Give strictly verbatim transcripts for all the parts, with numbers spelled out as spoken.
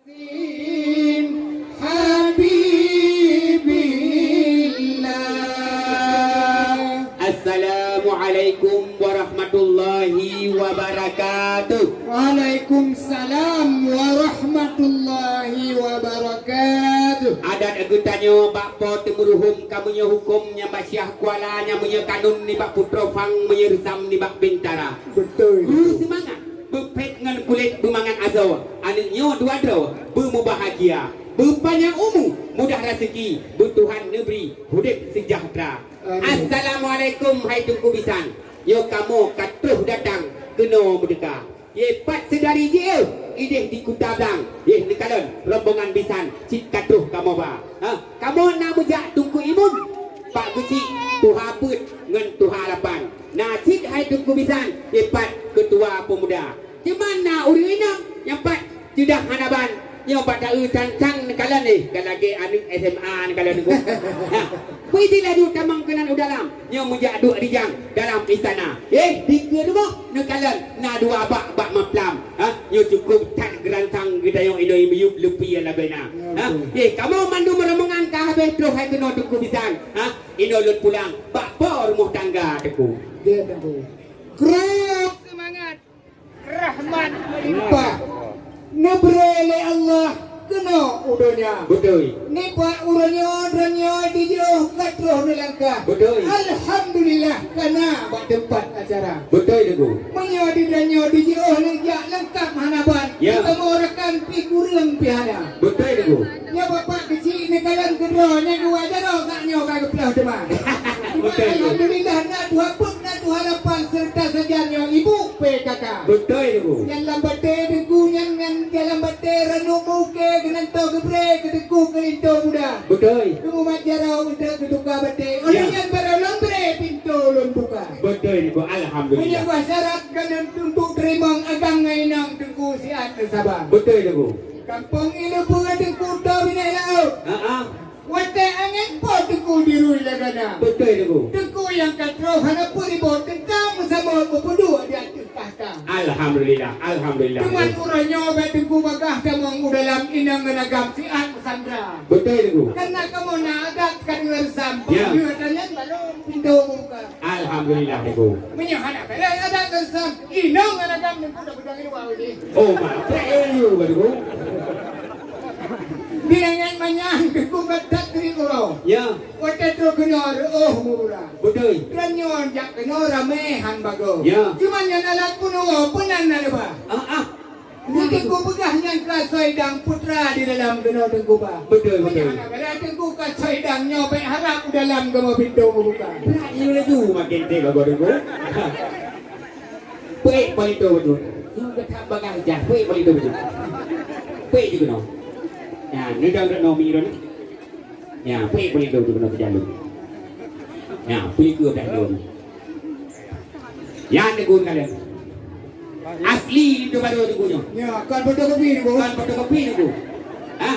Habibillah. Assalamualaikum warahmatullahi wabarakatuh. Waalaikumsalam warahmatullahi wabarakatuh. Adat geutanyoe bak Po Teumeuruhom, ka meunyoe huköm nyang bak Syiah Kuala, nyang meunyoe kanun nibak Putroe Phang, meunyoe reusam nibak Bintara. Beutôi. Beu seumangat, beupék ngon kulét beumangat asoe, aneuk nyoe dua droe, beumubahgia, beupanyang umu, mudah raseuki, beutuhan neubri udép seujahteura. Amin. Assalamualaikum, hai Teungku Bisan. Nyoe kamoe ka troh datang keunoe meudeuka. Yé, pat seudari jiôh idéh di Kuta Blang, yé, neukalon rombongan bisan cit ka troh kamoe ba. Ha, kamoe na meujak Teungku Imun, Pak Geuchik, Tuha Peuet ngon Tuha Lapan. Na cit hai Teungku Bisan, yé, pat keutua peumuda. Teuma na ureueng inong nyang pat ceudah hana ban, nyoe bak taeu cang-cang neukalon, eh, ka lagée aneuk S M A neukalon nyoe. Ha, peue laju tamong keunan u dalam. Nyoe meujak duek rijang dalam istana. Eh, dikeue rumoh neukalon na dua bak bak maplam. Ha, nyoe cukup that geurantang geutanyoe inong miyueb leupie lagoena. Ha, eh, kamoe mandum rombongan ka habéh troh hai keunoe Teungku Bisan. Ha, inong lôn pulang bak po rumoh tangga Teungku. Ya, Teungku. Kru seumangat. Rahmat meulimpah, neubri lé Allah keunoe u donya. Beutôi. Nibak uroe nyoe, droeneuh jiôh ka troh neulangkah. Beutôi. Alhamdulillah, ka na bak teumpat acara. Beutôi, Teungku. Meunyoe di droeneuh jiôh neujak leungkab hana ban, ya, teutamong rakan pih kureueng pih hana. Beutôi, Teungku. Nyoe Bapak Geuchik neukalon keudroe, nyan dua jaroe sak nyoe ka geupeuleueh teuma. Cuma beutôi, Teungku. Alhamdulillah, na Tuha Peuet, na Tuha Lapan, seureuta sajan nyoe ibu P K K. Beutôi, Teungku. Nyang lam batée Teungku, nyang, nyang dalam batée ranup muke, keunan to geubré keu Teungku keu linto muda. Beutôi. Teungoh mat jaroe untuk geutuka batée. Ya. Oleh nyan barô lôn bré pintoe lôn buka. Beutôi, Teungku. Alhamdulillah. Meunyoe bah syarat ka lôn tuntut teurimong agam ngon inong Teungku siat neusaba. Beutôi, Teungku. Gampông Ileubeu Teungku, toe binéh laôt. Ha, ha. Watée angén po Teungku dirui lagana. Beutôi, Teungku. Teungku nyang ka troh hana peuribot, teuka meusaboh beupeuduek di ateueh takhta. Alhamdulillah, alhamdulillah. Teuma uroe nyoe bék Teungku bagaih tamong u dalam inong ngon agam siat meusandra. Beutôi, Teungku. Karena kamoe na adat ka deungon reusam, ya, bak nyoe tanyan balom pintoe buka. Alhamdulillah, Teungku. Meunyoe hana beureh adat reusam, inong ngon agam Teungku dak peudong di luwa ulih. Oh, mak, trek eh, you, Teungku. Bilangan manyang Teungku ka that trek uroe. Ya. Watée troh keunoe reuôh meuura. Beutôi. Droeneuh jak keunoe ramé han bagoe. Ya. Cuma nyan alat peunuwoe peunan na leubah. Ah, ah. Nyan Teungku peugah nyan keu asoe idang putra di dalam keunoe Teungku ba. Beutôi, beutôi. Meunyoe hana galak Teungku keu asoe idang nyoe bék harab u dalam kamoe pintoe meubuka. Brat you laju makin teuga Teungku. Peuék paléng toe beutôi. Nyoe geutak bagaih jah, peuék paléng toe beutôi. Peuék jih keunoe. Nyan, neudong deungoe mi droeneuh. Nyan, peuék paléng toe beutôi keunoe keujalu. Nyan, peuék keu dah droeneuh. Nyan Teungku kalon. Asli linto barô Teungku nyoe. Ya, kon fotokopi Teungku. Kon fotokopi Teungku. Ha?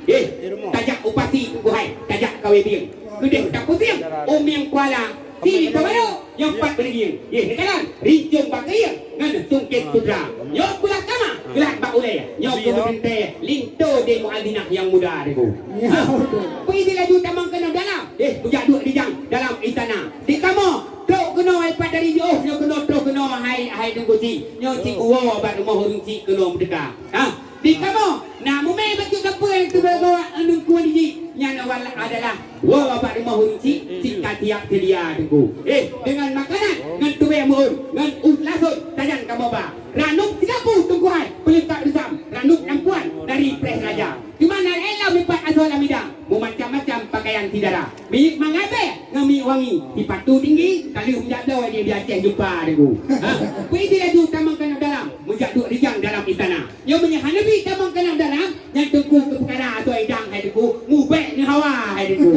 Eh, tajak u pasi Teungku hai, tajak kawé bieng. Keudeh tapusieng, umieng kuala, si linto barô, nyang pat beurigieng. Yeh, neukalon, rincong bak keuieng, ngon sungkét putra. Nyoe kulah kama, geulat bak ulée. Nyoe keuh meuteuntée, linto di Muazinah nyang muda Teungku. Ya, beutôi. Peuék laju tamong keunoe dalam. Eh, beujak duek rijang dalam istana. Di kamoe, trok keunoe hai pat dari jiôh, nyoe keunoe troh keunoe hai, hai Teungku Chik. Nyoe Chik uwoe bak rumoh ureueng Chik keunoe meudeuka. Ha? Di kamoe na mumé bacut dapur nyang teuba bak Teungku Haji. Nyan awak adalah woe bak rumoh ureueng Chik, Chik ka siap seudia Teungku. Eh, deungon makanan, ngon tubée meu'ôn, ngon ueh lasôn, sajan kamoe ba. Ranup sigapu Teungku hai, peuleungkap reusam, ranup nampuan dari preh raja. Teuma na ilom ipat asoe lam idang, meumacam-macam pakaian si dara. Minyeuk mangat bèe ngon minyeuk wangi, sipatu tinggi, ka lheueh meujak bloe di Aceh jumpa Teungku. Ha, peuék laju tamong keunoe dalam, meujak duek rijang dalam istana. Nyoe meunyoe hana bi tamong keunoe dalam, nyan Teungku keu peukara asoe idang hai Teungku, mubèk ngon hawa hai Teungku.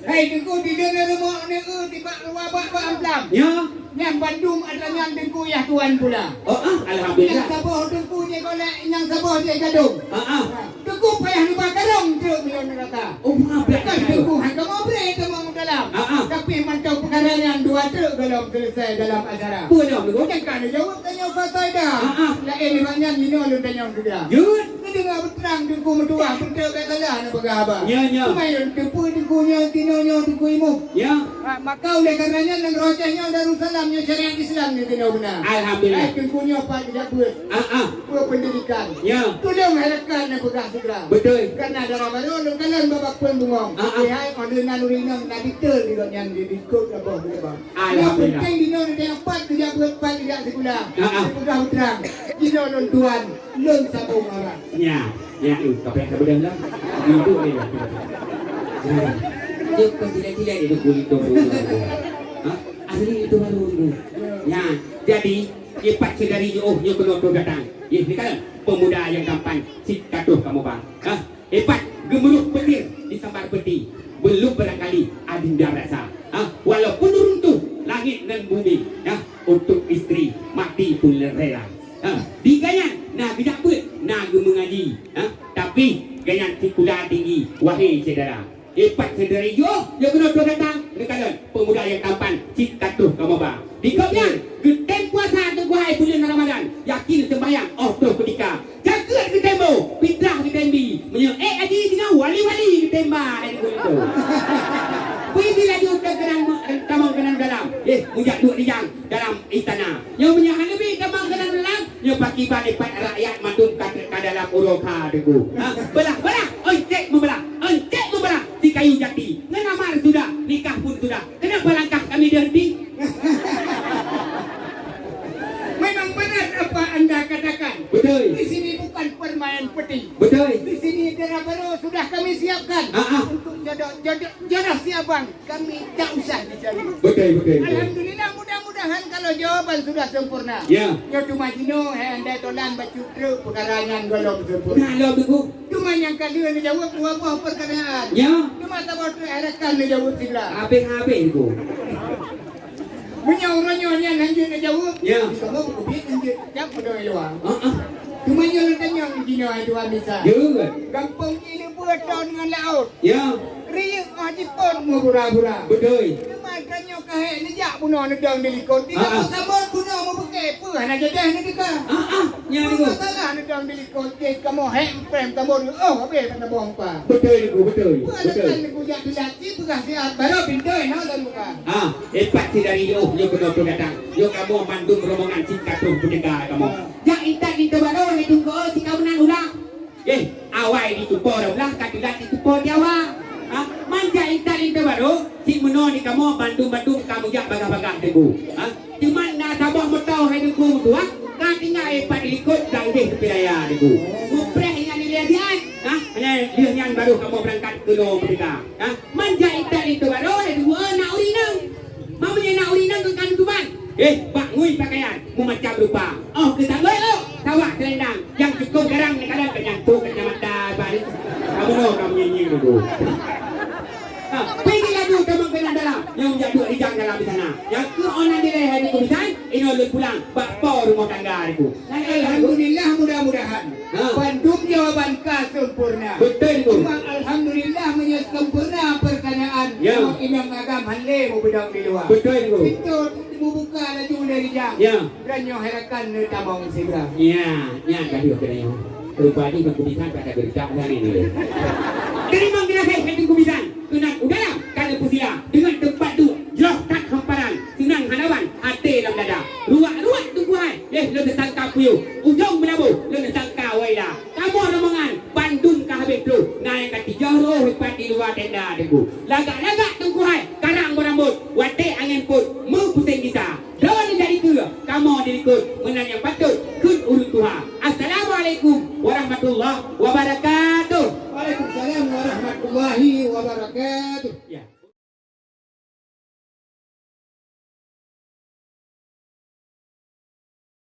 Hai Teungku, tideungoe rumoh neu-eu tibak luwa bak bak amplam. Ya. Nyan bandum atra nyan Teungku yah tuan pula. Oh, ah, alhamdulillah. Nyang saboh Teungku jih golek, nyang saboh jih gadong. Ah, ah. Teungku payah neuba karong treuk meulôn rata. Oh, bukan Teungku han kamoe bri tamong dalam. Ah, ah. Tapi mantong peukara Nyan dua teuk gohlom selesai dalam acara. Peue nyoe, Teungku? Nyang ka neujaweueb tanyoe Pak Saida. Ah, ah. Laén nibak nyan, jinoe lôn tanyong sigra. Jeuet. Neudeungoe beutrang Teungku meutuah, beutôi bèk salah neupeugah haba. Nyo, nyo. Teuma lôn teupeue Teungku nyoe, tinoe nyoe Teungku Imeum. Ya. Ha, maka oleh karena nyan, nanggroe Aceh nyoe Darussalam nyoe syariat Islam nyoe tinoe beuna. Alhamdulillah. Hai Teungku nyoe pat geujak beuet. Ah, ah. Peue pendidikan. Ya. Tulông hai rakan neupeugah sigra. Beutôi. Karena dara barô lôn kalon babah phôn bungöng. Ah, ah. Hai, oh lheueh nan ureueng inong na detail di gobnyan di, di kot saboh di bawah. Alhamdulillah. Nyang penting jinoe neudeungoe pat geujak beuet, pat geujak sikula. Ah, ah. Neupeugah beutrang. Jinoe lôn tuan, lôn sabong awak. Nya, nya, eh, kapéh ka beudôh lah. Duduk ni lah. Dia bukan tidak-tidak dia dukung itu. Ha? Asli itu baru dulu. Ya, jadi, ipat sedari jauh, nyoe keunoe troh datang. Ih, ni kan, pemuda yang tampan, si katuh kamoe bang. Ha? Ipat, geumuruh petir, disambar peti. Belum barangkali, adinda rasa. Ha? Walaupun runtuh, langit dan bumi. Ha? Untuk isteri, mati pun rela. Ha, di gobnyan na geujak beuet, na geumeungaji. Ha, tapi gobnyan sikula tinggi, wahé syedara. Ipat sedari jauh, nyoe keunoe troh datang, neukalon pemuda nyang tampan, cit ka troh kamoe ba. Di gobnyan, geutem puasa teungoh hai buleuen Ramadhan, yakin seumbahyang, oh troh keutika. Jakeuet geutem boh, fitrah geutem bi. Meunyoe ék haji singoh wali-wali geutem ba, hai geutem tu. Pih laju teukeurang tamong keunan dalam. Eh, mujak duek rijang dalam istana. Nyoe meunyoe hana bi tamong keunan dalam, nyoe pakriban ipat rakyat mandum ka, ka dalam uroe ka deungoe. Ha, beulah, beulah, oncék meubeulah, oncék meubeulah, si kayu jati. Ngon amar sudah, nikah pun sudah. Kenapa langkah kami dihenti? Memang benar apa anda katakan. Betul. Di sini bukan permain peti. Betul. Di sini dara barô sudah kami siapkan. Ah, ah. Untuk jodoh, jodoh, jodoh si abang kami tak usah dicari. Betul, betul, betul. Alhamdulillah, mudah-mudahan kalau jawaban sudah sempurna. Ya. Nyoe teuma jinoe, hai andai tolan bacut treuk peukara nyan gohlom sempurna. Nah, lo beugöt. Teuma nyang ka lheueh neujaweueb dua boh pertanyaan. Ya. Teuma saboh treuk hai rakan neujaweueb siblah. Habéh-habéh tu. Meunyoe uroe nyoe nyan hanjeuet neujaweueb, ya, kamoe beukeubiet hanjeuet jak meudong i luwa. Heeh. Teuma nyoe lôn tanyong jinoe hai tuan Isa. Ya. Gampông jih leubeh thon ngon laôt. Ya. Riyeuk óh jipot meubura-bura. Beutôi. Teuma tanyoe ka hék neujak bunoe neudong di likot. Di, ah, ah, kamoe samot bunoe meubeuké peue hana jadeh neuteuka. Ah, ah. Nyan tu. Masalah neudong di likot jih kamoe hék mpreh tamor, oh, habéh ka tabong pa. Beutôi tu, beutôi. Peue alasan neukujak dilat? Peugah siat, barô pintoe na lôn buka. Ha, ipat sidari nyoe, nyoe keunoe peudatang. Nyoe kamoe mandum rombongan cit ka troh peuteuka kamoe. Jak intat linto barô, hai Teungku, si ka meunan ulah. Eh, awai di tupo ulah, ka teulat di tupo Jawa. Ha, man jak intat linto barô, cit meunoe di kamoe bandum-bandum ka meujak bagah-bagah Teungku. Ha, Teuma na saboh moto hai Teungku meutuah, ka tinggai pat di likot blang jih teupeu raya Teungku. Mupreh ingat ilèe siat, ha? Lheueh nyan barô kamoe beurangkat keunoe meudesya, ha? Man jak intat linto barô hai Teungku, na ureueng inong. Meunyoe na ureueng inong keu kanu tuban. Eh, bak ngui pakaian meumacam rupa. Oh, keutanggôi, oh, sawak seulendang nyang cukôp garang neukalon keu nyan, tuh kacamata baru. Kamoe nyoe ka meunyieng-nyieng Teungku. Ha, pih laju tamong keunan dalam, nyang jak duek rijang dalam di sana. Nyang keu onan dilèe hai Teungku bisan, inoe lôn pulang bak po rumoh tangga Teungku. Alhamdulillah, mudah-mudahan, ha, bandum jawaban ka sempurna. Beutôi, Teungku. Cuma alhamdulillah, meunyoe sempurna pertanyaan, ya, inong agam han lé meubeudong di luwa. Beutôi, Teungku. Pintoe mubuka laju lé rijang. Ya. Dan nyoe hai rakan neutamong siblah. Ya, nyan ka lheueh keunoe. Rupa jih Teungku bisan pada geuredak lagèe nyoe. Teurimong geurasai hai Teungku bisan. Keunan u dalam ka neupeusila deungon teumpat duek jroh that hamparan. Seunang hana ban até lam dada. Ruak-ruak Teungku hai, lheueh lôn neusangka puyôh. Ujông meulaboh lôn neusangka waila. Kamoe rombongan bandum ka habéh ploh. Na nyang ka tijoh rôh ipat di luwa tenda Teungku. Lagak-lagak Teungku hai, karang beurambôt. Watèe angén pôt, meupuseng gisa. Droeneuh jadi keue, kamoe di likot, meunan nyang patôt kheun ureueng tuha. Assalamualaikum warahmatullahi wabarakatuh. Waalaikumsalam warahmatullahi wabarakatuh. Ya.